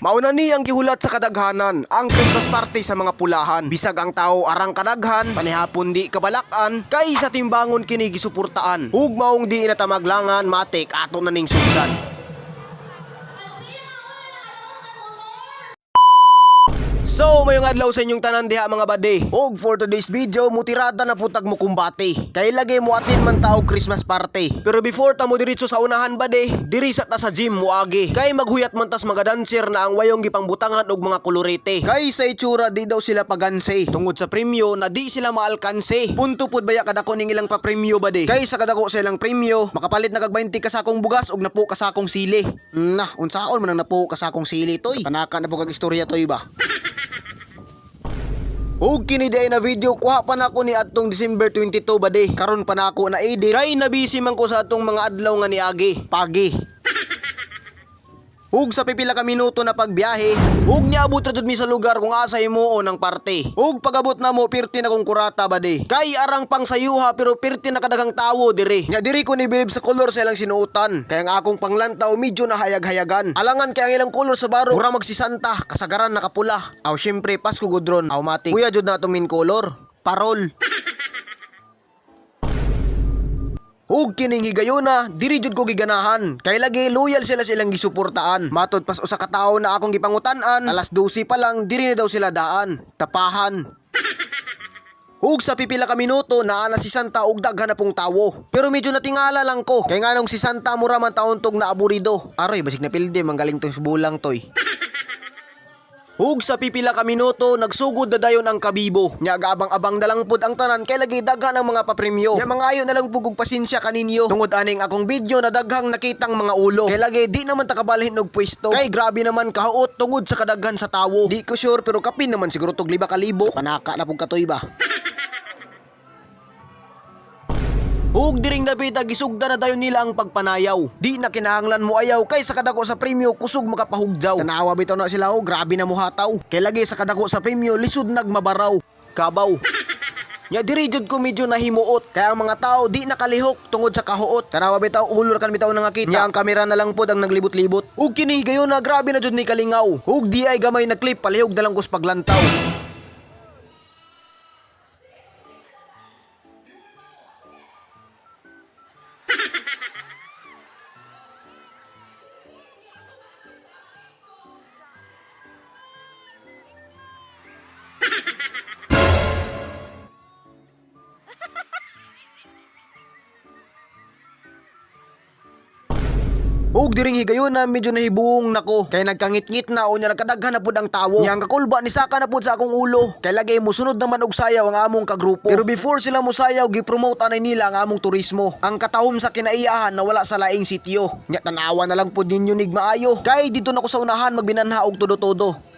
Mauna ni ang gihulat sa kadaghanan, ang Christmas party sa mga pulahan. Bisag ang tao arang kadaghan, panihapon di kabalakan, kay sa timbangon kini gisuportaan. Ug maong di inatamaglangan, matik ato na ning sugdan. So, mayong adlaw sa inyong tanan diha, mga bade. Og for today's video, mutirada na putag mo kumbate. Kay lagi mo atin man taog Christmas party. Pero before ta mo diretso sa unahan, bade, diri sa ta sa gym muagi. Kay maghuyat man tas mga dancer na ang wayong gipangbutangan og mga kolorete. Kay sa itsura di daw sila paganse. Tungod sa premyo na di sila maalkanse. Punto pud baya kadako ning ilang papremyo, bade. Kay sa kadako sa ilang premyo, makapalit na kag 20 ka sakong bugas og napo ka sakong sili. Nah, unsaon man ang napo ka sakong sili toy? Panaka na po kag istorya toy ba? Ug kini diay na video kuha pa nako ni atong December 22, bade. Karon pa nako na edit kay nabisi man ko sa atong mga adlaw nga niagi. Pagi. Ug sa pipila ka minuto na pagbiyahe, ug niabot ra jud mi sa lugar kung asa himuon ang parte. Ug pagabot na mo, pirti na kong kurata, bade. Kay arang pang sayuha pero pirti na kadaghang tawo dire. Nya diri ko nibilib sa kolor sa ilang sinuotan. Kay ang akong panglantaw medyo nahayag-hayagan. Alangan kay ang ilang kolor sa baro, mura magsisanta, kasagaran nakapula. Aw syempre Pasko gudron, automatic. Kuya jud na atong main color. Parol. Ug kining higayuna, diri jud ko giganahan. Kay lagi loyal sila sa ilang gisuportaan. Matod pas usa ka tawo na akong gipangutan-an, alas 12 pa lang diri na daw sila daan. Tapahan. Ug sa pipila ka minuto naa na si Santa ug daghan na pong tawo. Pero medyo natingala lang ko. Kay nganong si Santa mura man taon tog naaburido. Aroy basig na pilde manggaling tong subulang toy. Ug sa pipila ka minuto, nagsugod na dayon ang kabibo. Nya gaabang-abang na lang pud ang tanan kay lagi daghan ang mga papremyo. Nya mangayo na lang pug og pasensya kaninyo. Tungod aning akong video na daghang nakitang mga ulo. Kay lagi di naman ta kabalhin og pwesto. Kay grabe naman kahuot tungod sa kadaghan sa tawo. Di ko sure pero kapin naman siguro tog 5,000. Panaka na pug katoy ba. Ug diring dapita gisugda na dayon nila ang pagpanayaw. Di na kinahanglan mo ayaw kay sa kadako sa premyo kusog makapahugjaw. Tanawa bitaw na sila oh, grabe na muhataw. Kay lagi sa kadako sa premyo lisod nagmabaraw. Kabaw. Nya diri jud ko medyo nahimuot kaya ang mga tao di nakalihok tungod sa kahuot. Tanawa bitaw ulor kan bitaw na nga kita. Nya ang kamera na lang pod ang naglibot-libot. Ug kini higayon na grabe na jud ni kalingaw. Ug di ay gamay na clip palihog na lang kus paglantaw. Ug diring higayon na medyo nahibuong nako. Kay nagkangitngit na unya nagkadaghan na pud ang tawo. Nya ang kakulba ni saka na pud sa akong ulo. Kay lagay musunod naman og sayaw ang among kagrupo. Pero before sila musayaw, gipromote anay nila ang among turismo. Ang katahom sa kinaiyahan na wala sa laing sityo. Nya tanawa na lang pud ninyo nig maayo. Kay dito na ko sa unahan magbinanha og todo-todo.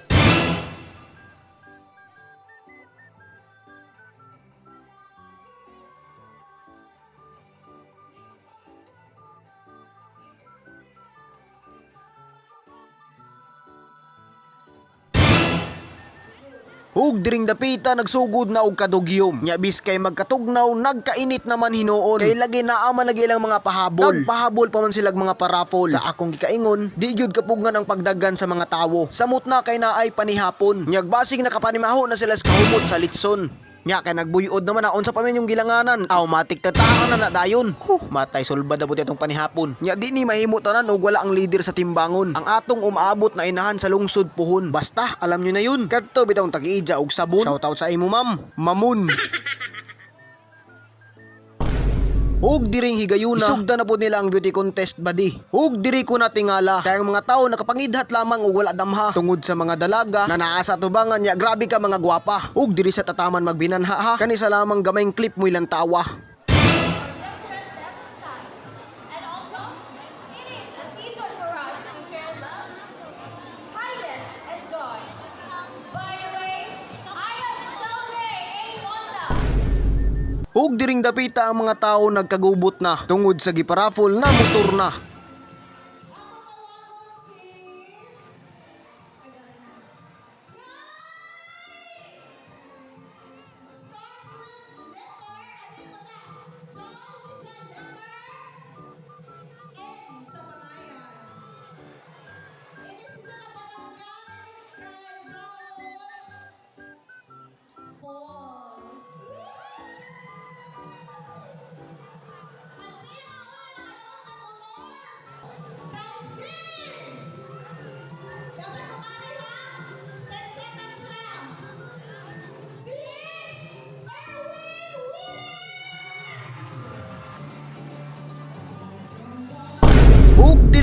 Ug diring dapita nagsugod na og kadugyom. Nya biskay magkatugnaw nagkainit naman hinuon. Kay lagi naa man lagi ilang mga pahabol. Nagpahabol pa man silag mga parapol. Sa akong gikaingon, di gyud kapugngan ang pagdagan sa mga tawo. Samot na kay naay panihapon. Nyag basig nakapanimaho na sila sa kahumot sa litson. Nya kay nagbuyod naman na unsa pa man yung gilanganan. Automatic tataan na na dayon. Huh, matay sulbad na buti atong panihapon. Nya di ni mahimo tanan og wala ang leader sa timbangon. Ang atong umaabot na inahan sa lungsod puhon. Basta alam nyo na yun. Kadto bitawng tag-iidya og sabon. Shoutout sa imo, ma'am. Mamun. Ug diring higayuna, isugda na po nila ang beauty contest, badi. Ug diri ko natingala. Kaya ang mga tao nakapangidhat lamang ug wala damha tungod sa mga dalaga na naa sa tubangan niya grabe ka mga gwapa. Ug diri sa tataman magbinanha ha. Kani sa lamang gamayng clip mo ilang tawa. And also, it is a season for us to share love, kindness, and joy. By the way, I am Salve A. Monda. Ug diring dapita ang mga tao nagkagubot na tungod sa giparafol na motor na. N sa pangayan. Ini isa na barangay.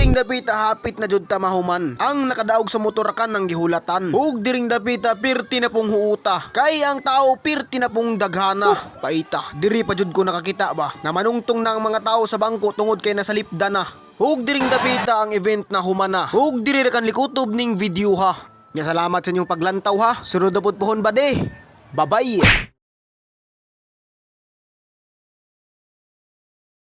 diring dapita, hapit na jud ta mahuman. Ang nakadaog sa motor kan ang gihulatan. Ug diring dapita, pirti na pong huuta. Kay ang tao pirti na pong daghana. Paita, diri pa jud ko nakakita ba. Namanungtong na ang mga tao sa bangko tungod kay nasalipda na. Ug diring dapita, ang event na humana. Ug diri ra kan likutob ning video ha. Nya salamat sa inyong paglantaw ha. Sunod na pud pohon ba de. Bye-bye.